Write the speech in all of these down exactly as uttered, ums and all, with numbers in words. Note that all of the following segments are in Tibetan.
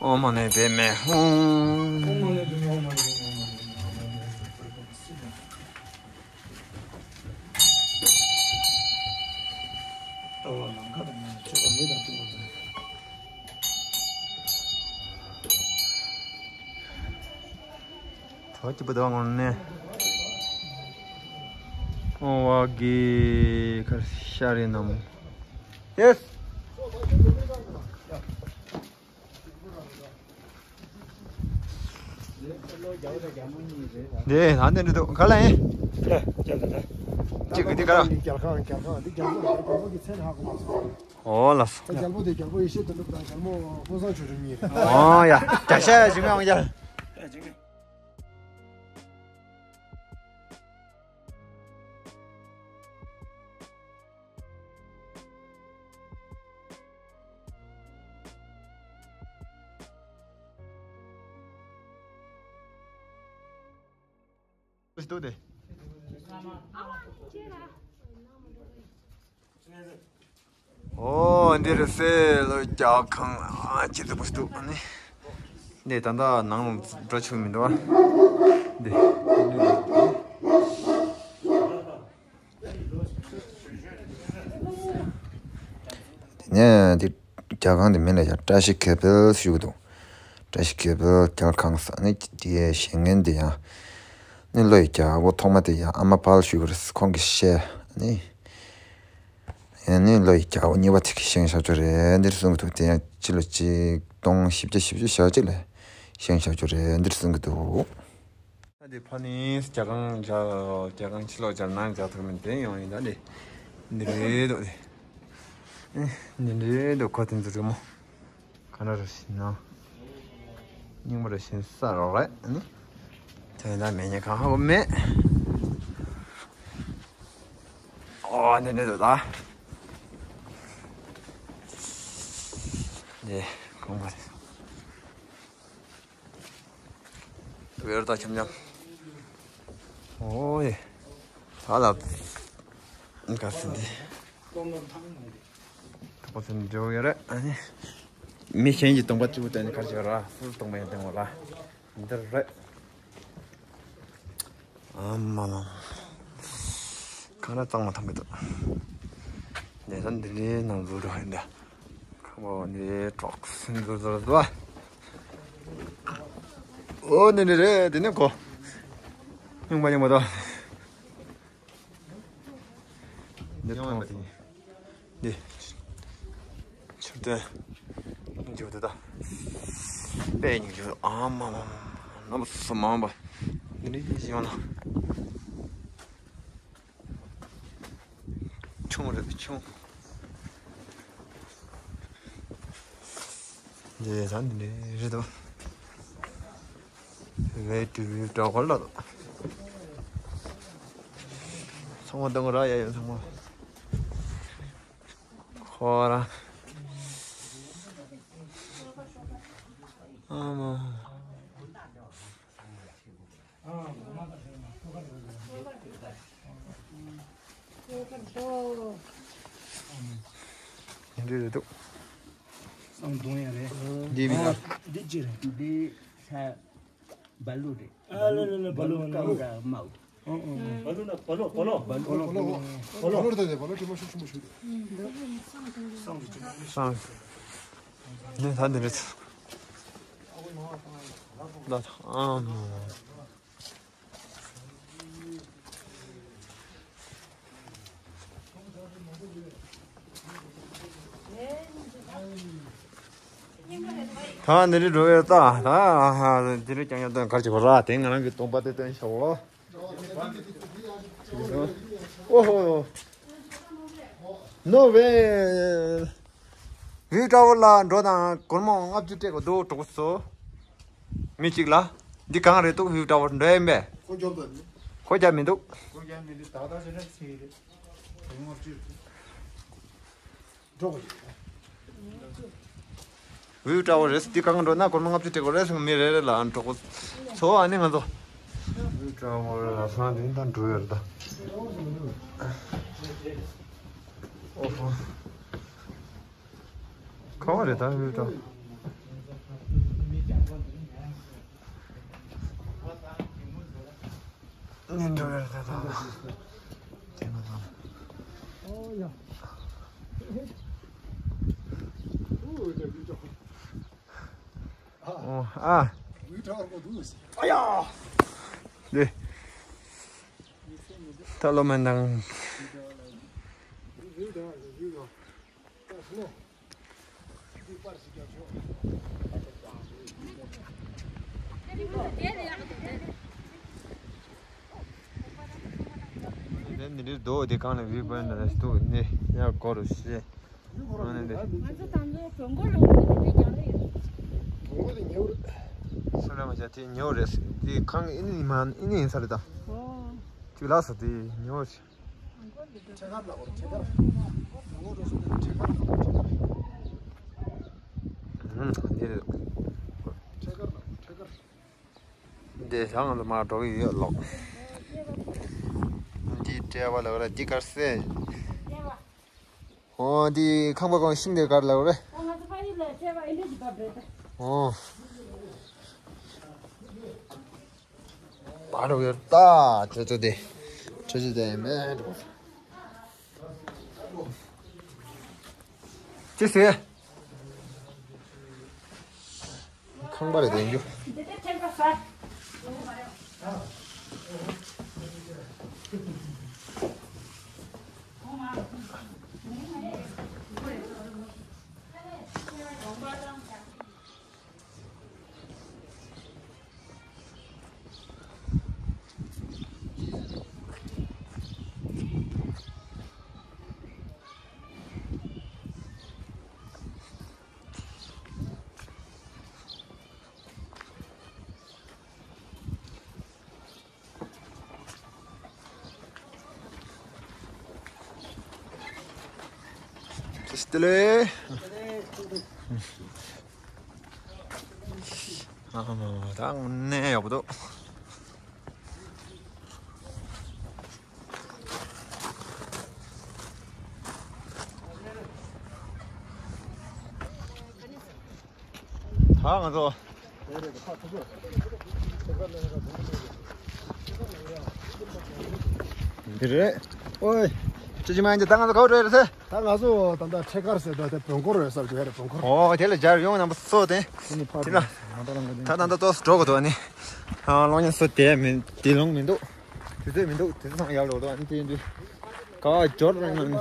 ཨོཾ་མ་ཎི་པདྨེ་ཧཱུྃ། གྲོགས་ཀྱི་བུ་དང་ངོ་ནས། ཨོཾ་ཝཱ་གི་ཁར་ཤ་རི་ནམ། ཡེས། འདི་ཨ་འདི་འདྲ་འདུག་ག་ལ་ཡིན། ལ་རྒྱབ་ལ་ལ། གཅིག་གི་འདི་ག་ར། འདི་རྒྱལ་ཁང་རྒྱལ་ཁང་འདི་རྒྱལ་པོ་རྒྱལ་པོ་གི་མཚན་ཧ་གོ་མ་སོང་། ཨོ་ལགས་སོ། རྒྱལ་པོ་དེ་རྒྱལ་པོ་ཡེ་ཤེས་དོན་གྲུབ་དང་རྒྱལ་མོ་བློ་བཟང་ཆོས་སྒྲོན་གཉིས་རེད། ཨོ་ཡ་བཀྲ་ཤིས་བདེ་ལེགས་ཡོང་རྒྱལ། ཨོ་འདི་རུ་སེ་ལོ་རྒྱལ་ཁང་ཨ་ཅི་ཙི་པོ་ཞིག་འདུག་ཨ་ནི། འདི་ད་ལྟ་ནང་ལ་འགྲོ་ཆོག་མི་འདུག་ཨ། འདི། དེ་ནས་འདི་རྒྱལ་ཁང་འདི་མིང་ལ་ཡང་བཀྲ་ཤིས་གྷེ་བེལ་ཞུ་གི་འདུག་བཀྲ་ཤིས་གྷེ་བེལ་རྒྱལ་ཁང་ཟེར་ནི་དེའི་བཞེངས་མཁན་དེ་ཡང་ནི་བློ་ཡི་རྒྱལ་པོ་ཐོག་མ་དེ་ཡང་ཨ་མ་པཱལ་ཞུ་གི་རེད། ཁོང་གིས་བཤད་ནི། ཡང་ནི་བློ་ཡི་རྒྱལ་པོ་གཉིས་པ་དེ་གིས་བཞེངས་བཞག་རྒྱུ་རེད་འདིར་གསུང་གི་འདུག་དེ་ཡང་སྤྱི་ལོ་ཆིག་སྟོང་བཞི་བརྒྱ་བཞི་བཅུ་ཞེ་གཅིག་ལ་བཞེངས་བཞག་རྒྱུ་རེད་འདིར་གསུང་གི་འདུག་ད་འདི་ཕ་ནི་རྒྱལ་ཁང་རྒྱ་རྒྱལ་ཁང་ཕྱི་ལོགས་རྒྱ་ནང་རྒྱ་ཐུག་མིན་དེ་ཡོང་ཡིན་ད་འདི་འདི་རེད་འདུག་འདི་འདི་རེད་འདུག་ཁོ་དེ་ཚོ་རི་མོ་ག་འདྲ་རེད་ཟེར་ན། རྙིང་པ་རེད་ཤིང་ས་རོགས་རེད་ནི། དེ་འདྲ་མེད་ཉེ་གང་ཧ་གོ་མེད། ཨོ་འདི་འདྲ་འདུག་ད། འདི་ཁང་པ་རེད། བེར་ད་འཁྱམ་འཁྱམ། ཨོ་ཡེ། ད་ལ། འགའ་སི་འདི། གྲོགས་པོ་ཚོ་འགྲོ་ཡོད་རེད་ཨ་ནི། མི་གཞན་གྱི་སྟོང་པ་གཅིག་པུ་བསྟན་ནས་ག་རེ་བྱེད་ར་སུ་སྟོང་པ་ཡང་བསྟན་འོ་ལ། འདི་རེད། ཨ་མ་མ། གང་ལ་གཙང་མ་ཐང་གི་འདུག་འདི་ས་འདི་ནས་ནང་འཛུལ་འགྲོ་ཡིན་ད། ཁང་པ་འདི་གྲོགས་སུ་འཛུལ་འཛུལ་འདུག་ཨོ་འདི་འདི་རེད་འདི་ནས་གོ། རྙིང་པ་རྙིང་པ་འདུག་འདི་མཐོང་བ་དེ། འདི། མཆོད་རྟེན། འཇུག་འདི་ད། དཔེ་སྙིང་རྗེ་ཨ་མ་མ་མ། རྣམ་པ་སུ་མང་པ། འདི་ནི་ཡིན་ཡོང་ན། ཆུང་རེད་ཆུང་། འདི་ད་འདི་རེད་དོ། Way to view tower ལ། ཚང་མ་སྡོང་ར་ཡ་ཡོད་ཚང་མ། ཁོ་ར། ཨ་མ། འདི་རེད་འདུག་བསམ་གཏོང་ཡ་རེད། འདི་མིན་ན། འདི་ཅི་རེད། འདི་ས་བ་ལུ་རེད། ཨ་ལེ་ལེ་ལེ་བ་ལུ་བ་ལུ་ཀའུ་ར་མའུ། ཨོ་ཨོ། བ་ལུ་ན་བ་ལུ་བ་ལུ། བ་ལུ་བ་ལུ་བ་ལུ་རེད་ད་བ་ལུ་དྲི་མ་ཤུགས་ཆེན་པོ་ཞུ་དེ། སང་། ནི་ད་འདི་རེད། ལ་ཨམ། ད་འདི་རེད་འགྲོ་ཡོད་ད། ད་འདི་རེད་ཀྱང་ཡོད་ད་གར་གྱི་བ་ར་དེ་ང་རང་གི་སྟོང་པ་དེ་སྟོན་ཤོག་ཨོ་ཧོ། No way. View tower ལ་འགྲོ་དང་སྒོར་མོ་ལྔ་བཅུ་སྤྲད་དགོས་འདུག་གྲོགས་པོ་ཚོ། མི་གཅིག་ལ། འདི་གང་རེད་འདུག view tower འགྲོ་ཡིན་པས། ཁོ་རྒྱབ་ད་ནི། ཁོ་རྒྱབ་མི་འདུག་ཁོ་རྒྱབ་མི་འདུག་ད་ལྟ་ཟེར་ན་ཚེ་རེད། དེ་ལྔ་བཅུ་རེད། འགྲོ་དགོས་རེད། View tower རེད། འདི་གང་འགྲོ་ན་སྒོར་མོ་ལྔ་བཅུ་སྤྲད་དགོས་རེད་ཟེར་མི་རེ་རེ་ལ་གྲོགས་པོ་ཚོ་ཨ་ནི་ང་ཚོ། View tower ལ་སང་དེ་ད་འགྲོ་ཡོད་རེད་ད། ཨོ་ཧོ། ག་བ་རེད་ད་view tower། ནས་འགྲོ་ཡ་རེད་ད། ད་དེ་ང་ཚོ། ཨོ་ཡ། ཨོ་ཡ། ཨོ་ཨ། ཨ་ཡ། འདི། ད་ལོ་མན་དང་། འདི་འདི་རྡོ་འདི་གང་ནས་བིའུ་པོའིན་ཊི་རེད་འདུག་ནི་ཡར་སྒོ་རུ་ཤེས། ང་ཚོ་དང་པོ་བོན་སྒོར་ལོག་ནས་འདི་རྒྱང་ལ་ཡོད། བོན་སྒོར་དེ་ཉེ་བོ་རེད། སུ་རེད་མ་བྱ་དེ་ཉེ་བོ་རེད། དེ་གང་ཨེ་ནི་མ་ཨེ་ནི་ཡིན་ས་རེད་ད། ཨོ། ཅིག་ལགས་སོ་དེ་ཉེ་བོ་རེད། ཁྲེ་ཁར་ལ་བོར་ཁྲེ་ཁར། བོན་སྒོར་འགྲོ་སོང་ནས་ཁྲེ་ཁར་ལ་བོར་ཁྲེ་ཁར། ཨུམ་འདི་རེད། ཁྲེ་ཁར་ལ་བོར་ཁྲེ་ཁར། འདི་ད་ང་ཚོ་མར་འགྲོ་གི་ཡོད་ལོག་འདི་སྤྲེལ་བ་ལ་བར་འདི་དཀར་སེ། ཨོ་འདི་ཁང་པ་གང་ཤིང་འདི་དཀར་ལ་བར། ཨོ། བར་བར་ད་ཁྱོད་ཚོ་དེ་ཁྱོད་ཚོ་དེ་མེད། ཅི་ཟེར། ཁང་པ་རེད་དེ་རྒྱུ། ཏི་ལེ། ཨ་མ་མ་ད་དངོས་གནས་ཡག་པོ་འདུག་ད་ང་ཚོ། འདི་རེད། ཨོའི། ཅི་ཅི་མ་ཡིན་ད་ང་ཚོ་ག་པར་འགྲོ་ཡ་རེད་ཟེར། ད་ང་ཚོ་ད་ལྟ་ཁྲེ་ཁར་ཟེར་ད་དེ་བོན་སྒོར་རེད་ཟེར་གྱི་ཡ་རེད་བོན་སྒོར། ཨོ་དེ་ལ་སྦྱར་ཡོང་རྣམ་པ་ཚོ་དེ། དེ་ནི་ཕར་དེ་ལ། ད་ད་ལྟ་ཏོག་ཙམ་འགྲོ་དགོས་འདུག་ཨ་ནི། ཨ་གློག་བརྙན་བཟོ་དེ་མི་དེ་ལོང་མི་འདུག་དུས་ཚོད་མི་འདུག་དུས་ཚོད་ཚང་ཡག་ལོག་འདུག་ཨ་ནི་དེ་འདི། ག་བ་འབྱོར་རང་ནང་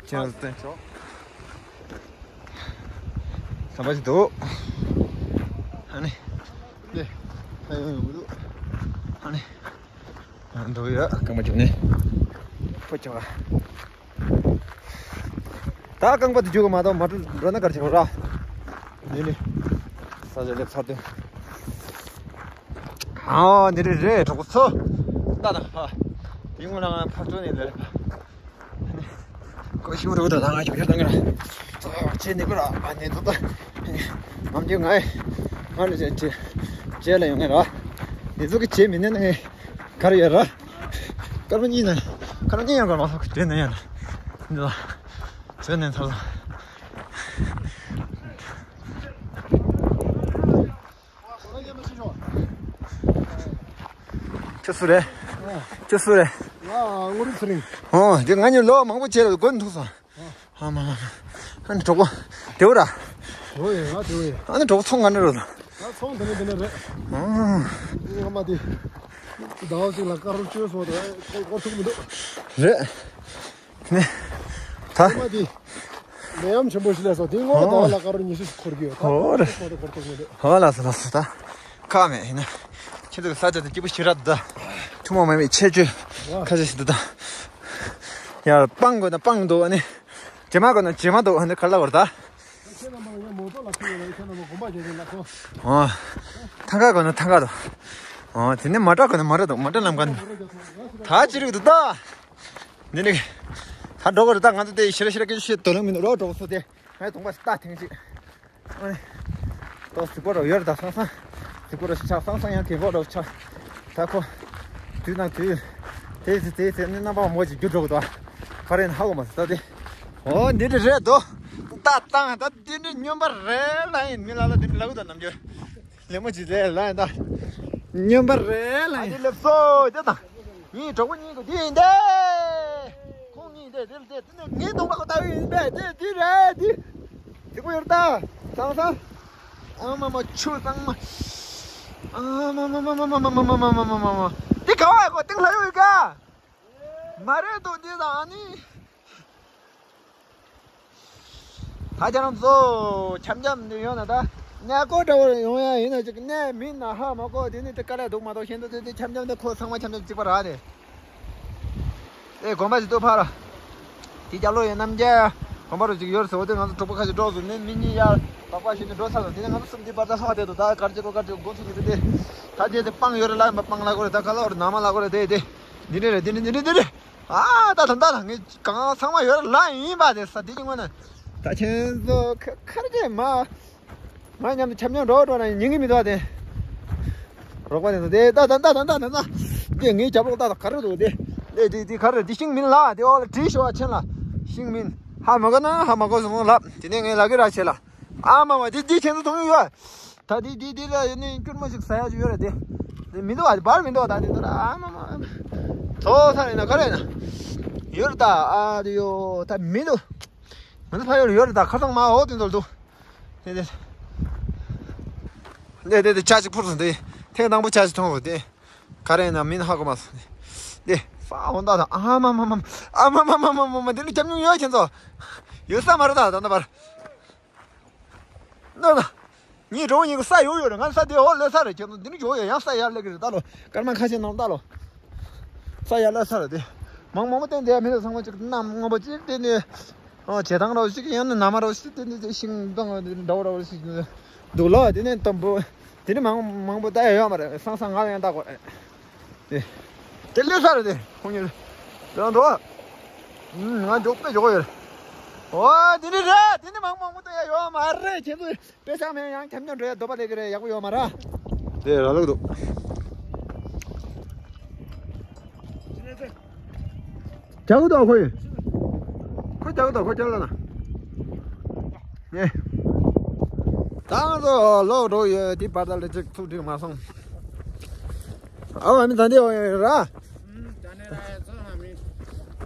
ཅན་བསྟན་ཆོག་ཟམ་པ་ཞིག་འདུག་ཨ་ནི། ལེ། ཧ་ཡོང་ཡོང་གི་འདུག་ཨ་ནི། ཨ་འདུག་ཡ་རྐང་པ་བརྒྱུགས་ནས། ཕོ་ཆོག་ག་ད་རྐང་པ་དེ་རྒྱུག་གི་མ་གཏོགས་མ་འགྲོ་ན་གར་བྱེད་ར། འདི་ནི། ས་ཆ་སླེབས་ཚར་དུས། ཨ་འདི་རེད་རེད་གྲོགས་པོ་ཚོ། ལྟ་དང་ཧ། དེ་སྔོན་ལ་ང་ཕར་འགྲོ་ནས་ལེ། ཀོ་ཤིང་རུ་ད་ང་ཞོགས་ཞོགས་ད་ང་ར། ཚོ་བར་ཆད་ནི་གུ་ར་ཨ་ནི་ཐོབ་ད། ནམ་རྒྱུན་ང་ང་ནི་ཅེ་ཅེ་ལ་ཡོང་ངེ་ར། འདི་ཚོ་གི་ཆེ་མི་ནན་ངེ་གར་ཡོད་ར། སྐར་མ་གཉིས་ན། སྐར་མ་གཉིས་ཡང་གར་མ་སོང་གི་དེ་ནས་ཡང་ན། འདི་ལ། དེ་ནས་ཚར་ལ། ཁྱོད་སུ་རེད། ཁྱོད་སུ་རེད། ང་དངོས་རིགས་ཚེ་རིང་། ཨོ་དེ་ང་གཉིས་ལོ་མང་པོ་བྱས་ལ་དགོན་ཐུག་སོང་། ཨ་མ་མ་མ། ཨ་ནི་གྲོགས་པོ། དེའུ་ར། དེའུ་ཡིན་ང་དེའུ་ཡིན། ཨ་ནི་གྲོགས་པོ་ཚོང་ག་འདྲ་རོ། ང་ཚོང་དེ་ནས་དེ་ནས་རེད། ཨང་། ངོ་མ་དེ། ཟླ་བ་གཅིག་ལ་དཀར་རོ་བཅོས་སོང་དེ་སྐོར་སྐོར་ཐུབ་མི་འདུག་རེད། ནས། ད། ངོ་མ་དེ། ནད་ཡམས་ཆེན་པོ་ཞིག་སླེབས་སོང་དེ་ངོ་མ་ཟླ་བ་ལ་དཀར་རོ་ཉི་ཤུ་ཞིག་འཁོར་གི་ཡོད་ད། ཧོ་རེད། ཁོ་དེ་འཁོར་ཐུབ་མི་འདུག་ཧོ་ལ་སོ་ལ་སོ་ད། ཁག་མེད་ཡིན་ན། ཁྱེད་ཚོ་གི་ས་ཆ་དེ་སྐྱིད་པོ་ཞེ་དྲག་འདུག་ད། ཐུན་མོང་མ་ཡིན་པའི་ཁྱད་ཆོས་ཁ་ཤས་ཤིག་འདུག་ད། ཡར་སྤང་དགོས་ན་སྤང་འདུག་ཨ་ནི། བྱེ་མ་དགོས་ན་བྱེ་མ་འདུག་ཨ་ནི་ག་ལ་བར་ད། ཨོ། ཐང་ག་དགོས་ན་ཐང་ག་འདུག་ཨོ་དེ་ནི་མ་བྲག་དགོས་ན་མ་བྲག་འདུག་མ་བྲག་ལམ་ཁ་འདུག་ད་ཅི་རིགས་འདུག་ད། འདི་ནི། ད་འགྲོ་དགོས་རེད་ད། ང་ཚོ་དེ་ཤི་ར་ཤི་ར་སྐད་ཆ་བཤད་དོ་ལང་མི་འདུག་རོགས་གྲོགས་པོ་ཚོ་དེ། ངའི་གདོང་པ་ལྟ་ཐེངས་གཅིག་ཨ་ནི། ཏོག་ཙམ་གཟིགས་པོ་རོ་ཡོད་རེད་ད་སང་སང་། གཟིགས་པོ་རོ་ཆགས་སང་སང་ཡང་གད་མོ་རོ་ཆགས། ད་ཁོ། དུས་ནང་དུས། དེ་ཚེ་དེ་ཚེ་ནི་རྣམ་པ་མང་པོ་ཅིག་རྒྱུ་འགྲོ་གི་འདུག་ག་རེ་ཡིན་ཧ་གོ་མ་སོང་ད་དེ། ཨོ་འདི་འདྲ་རེད་དོ། ད་བཏང་ད་འདི་འདྲ་སྨྱོན་པ་རེད་ལ་ཡིན་མི་ལ་ལ་འདི་འདྲ་ལ་གུ་ད་ནམ་རྒྱུན། ལེ་མོ་ཅིག་ལས་ལ་ཡིན་ད། སྨྱོན་པ་རེད་ལ། ཨ་ནི་སླེབས་སོ་དེ་དང་། ངའི་གྲོགས་པོ་གཉིས་ཀྱི་དེ་ཡིན་ཏེ། ཁོང་གཉིས་དེ་དེ་དེ་དེ་ནི་ངའི་གདོང་པ་ཁོ་ལྟ་བུ་ཡིན་པས་དེ་དེ་རེད་དེ། དེ་ཁོ་ཡོད་ད། སང་སང་། ཨ་མ་མ་ཆུ་གཙང་མ། ཨ་མ་མ་མ། དེ་ག་བ་ཡ་ཁོ་སྟེང་ལ་ཡོད་ཀ། མ་རེད་དོ་འདི་དང་ཨ་ནི། ད་ཁྱེད་རང་ཚོ་འཆམ་འཆམ་འདི་ཡོང་ན་ད། གནས་སྐོར་འདྲ་བོ་ཡོང་ཡ་ཡིན་ན་ཅིག་གནས་མིན་ན་ཧ་མ་གོ། དེ་ནི་དེ་དཀའ་ལས་འདུག་མ་གཏོགས་ཤེས་འདུག་དེ་དེ་འཆམ་འཆམ་དེ་ཁོ་ཚང་མ་འཆམ་འཆམ་གཅིག་པ་རག་ནས། ཨེ་དགོན་པ་ཞིག་ཏུ་ཕར། དེ་སྐྱབས་ལོ་ཡིན་ནམ་རྒྱ། དགོན་པ་རུ་ཅིག་ཡོད་ཟེར་བ་དེ་ང་ཚོ་གྲོགས་པོ་ཁ་ཤས་འགྲོ་ཟེར་ནས་མི་གཉིས་ཡར་པག་པ་ཞིག་ནས་འགྲོ་ཚར་ཟེར། དེ་ནས་ང་ཚོ་གསུམ་དེ་པར་ད་ཧ་དེ་དུ་ད་གར་ཅིག་གོ་གར་ཅིག་འགོ་ཚུགས་ཀྱི་དེ་དེ། ད་དེ་དེ་སྤང་ཡོད་རེད་ལ་ཡིན་པ་སྤང་ལ་གོ་རེད། ད་ཁ་ལོ་རེད་ན་མ་ལ་གོ་རེད། དེ་དེ། འདི་འདྲ་རེད། འདི་འདྲ་འདི་འདྲ་འདི་འདྲ། ཨ་ད་ད་ད་ད་ངས་གང་ཚང་མ་ཡོད་ལ་ཡིན་པ་དེ་ས་དེ་གི་ངོ་ན། ད་ཁྱེད་ཚོ་ཁ་ཁར་ཅེ་མ། ང་མཉམ་དུ་འཆམ་མཉམ་འགྲོ་འགྲོ་ན་ཉན་གི་མི་འདུག་དེ། རོགས་པ་དེ་ཚོ་དེ་ད་ད་ད་ད་ད་ད་ད། དེ་ངའི་རྒྱབ་ལོགས་ད་ད་ག་རེ་འདུག་དེ། དེ་དེ་དེ་ག་རེ་དེ་ཤིང་མིན་ལ་དེ་འོག་ལ་བྲིས་ཤོག་ཨ་ཆེན་ལ། ཤིང་མིན་ཧ་མ་གོ་ན་ཧ་མ་གོ་སོང་ལབ། དེ་ནས་ངས་ལབ་གི་ར་ཆེ་ལ། ཨ་མ་མ་དེ་དེ་ཁྱེད་ཚོ་མཐོང་གི་ཡོད། ད་དེ་དེ་དེ་ལ་ཡོད་ནི་སྐྱུར་མོ་ཞིག་ཟ་ཡག་ཅིག་ཡོད་རེད་དེ། དེ་མི་འདུག་ཨ། དེ་བར་མི་འདུག་ཨ། ད་དེ་ཚོ་ར་ཨ་མ་མ། ཐོག་ས་རེད་ན་ག་རེད་ན། ཡོད་རེད་ད་ཨ་དེ་ཡོ་ད་མི་འདུག་ང་ཚོ་ཕ་ཡུལ་ཡོད་རེད་ད། ཁ་སང་མ་འོ་དེ་འདོར་འདུག་དེ་དེ། དེ་དེ་དེ་ཆ་ཅིག་འཕུར་སོང་དེ། ཐེངས་དང་པོ་ཆ་ཅིག་མཐོང་རོགས་དེ། ག་རེད་ན་མིན་ཧ་གོ་མ་སོང་དེ། དེ་ས་འོ་ད་ད་ཨ་མ་མ་མ། ཨ་མ་མ་མ་མ་མ་མ། དེ་ལ་རྒྱབ་མྱོང་ཡོད་ཁྱེད་ཚོ། ཡོད་ས་མ་རེད་ད་ད་ད་བར། ནོ་ནོ། ངའི་གྲོགས་གཉིས་ཀྱི་ས་ཡོད་ཡོད་རེད། ང་ས་དེ་འོག་སླེབས་ཚར་རེད། ཁྱེད་ཚོ་འདི་ནས་འགྱོ་ཡོད། ཡང་ས་ཡར་སླེབས་ཀྱི་རེད་ད་ལོ། སྐར་མ་ཁ་ཤས་ནང་ད་ལོ། ས་ཡར་སླེབས་ཚར་རེད་དེ། མང་མང་པོ་བསྟན་དེ་མི་ཚོ་ཚང་མ་ཅིག་གནམ་སྔོན་པོ་ཅིག་དེ་ནས། ཨོ་བྱེ་ཐང་རོ་ཞིག་ཡང་ན་ན་མ་རོ་ཞིག་དེ་ནས་དེ་ཤིང་སྡོང་འདྲ་བོ་རོ་ཞིག་འདུག་ལོ། དེ་ནས་དུམ་བུ། དེ་ནས་མང་མང་པོ་ད་ཡོད་མ་རེད། སང་སང་ང་ཡང་ད་གོ་རེད། དེ། དེ་ལས་ས་རེད་དེ། ཁོང་གཉིས། དེ་རང་འགྲོ། ང་འཇོག་པས་འཇོག་ཡོད། ཨོ་དེ་འདྲ་རེད། དེ་ནི་མང་མང་པོ་ད་ཡ་ཡོད་མ་རེད། ཁྱེད་ཚོ་དཔེ་ཆ་མེད་ཡང་འཁྱམ་འཁྱམ་འགྲོ་ཡ་འདོད་པ་ལས་ཀྱི་རེད། ཡག་པོ་ཡོད་མ་རེད། དེ་ར་ལུག་འདུག་རྒྱག་གི་འདུག་ཁོ་ཡིས། ཁོ་རྒྱག་གི་འདུག་ཁོ་རྒྱག་ལ་ན། ངས། ད་ང་ཚོ་ལོག་འགྲོ་ཡོད། དེ་བར་ད་ལ་ཅིག་ཐུག་འགྲིག་མ་སོང་། ཨ་བ་མི་ད་འདི་འོ་ཡོད་ར།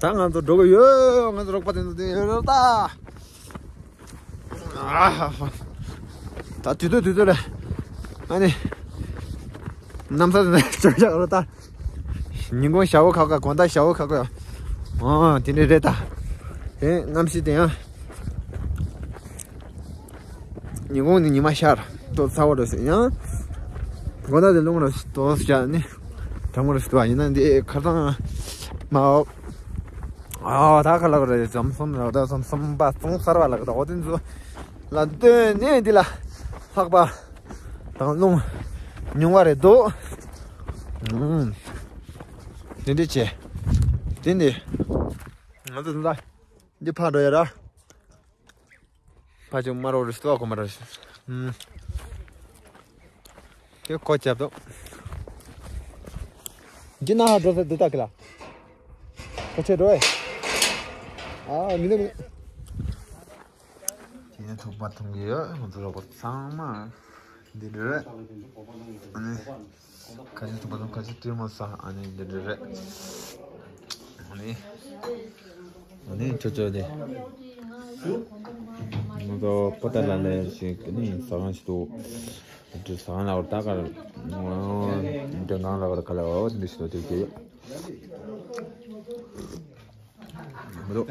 ད་ང་ཚོ་འགྲོ་གི་ཡོད། ང་ཚོ་རོགས་པ་དེ་ཚོ་དེ་ཡོད་ར་ད། ཨ་ཧ་ཧ། ད་དུས་ཚོད་དུས་ཚོད་རེད། ཨ་ནི། གནམ་ས་ནས་ཅག་ཅག་རོ་ད། ཉིན་གུང་ཞག་པོ་ཁ་ཁ་དགོང་དག་ཞག་པོ་ཁ་ཁ། ཨོ་དེ་འདྲ་རེད་ད། དེ་གནམ་གཤིས་དེ་ཡང་། ཉིན་གུང་ནི་ཉི་མ་ཤར་ཏོ་ཚ་བ་རོ་ཞིག་ཡང་། དགོང་དག་དེ་རླུང་རོ་ཞིག་ཏོ་བཞག་ནི། གྲང་མོ་རོ་ཞིག་ཏོ་ཡིན་ན་འདི་ཁ་སང་མ་འོ། ཨ་ད་ཁ་ལག་རེད། ཙམ་སོམ་ར་ད་ཙམ་སོམ་པ་ཙོང་གསར་བ་ལག་ད་འོ་དེ་ཚོ་ལ་ལྟོས་ནས་འདི་ལ་ལྷག་པ་དང་རླུང་ཉུང་བ་རེད་འདུག་དེ་འདྲ་བྱས། དེ་འདི་ང་ཚོ་འདི་ཕར་འགྲོ་ཡ་ར། ཕ་ཅུང་མ་རོ་རི་སྟོ་གོ་མ་ར་ཤི། ཨུམ། དེ་ཁོ་ཅབ་དོ། འདི་ན་ཧ་འགྲོ་ས་འདི་ལྟ་གི་ལ། ཁོ་ཆེ་འགྲོ་ཨེ། ཨ་མི་འདུག་མི་འདུག་དེ་ནས་ཐུག་པ་འཐུང་གི་ཡོད། ང་ཚོ་རོགས་པ་ཚང་མ། འདི་འདྲ་རེད། ཨ་ནི། ཁ་ཆེ་ཐུག་པ་འཐུང་། ཁ་ཆེ་ལྟད་མོ་ཟ། ཨ་ནི་འདི་འདྲ་རེད། ཨ་ནི། ཨ་ནི་ཆོ་ཆོ་དེ། ང་ཚོ་པོ་ཏ་ལ་ལས་ཞིག་ནི་ཟ་ཁང་ཞིག་འདུག་དེ་ཟ་ཁང་ལ་བར་ད་གར། མགྲོན་ཁང་ལ་བར་ག་ལ་འོ་འདི་ཞིག་འདུག་དེ་གི་མི་འདུག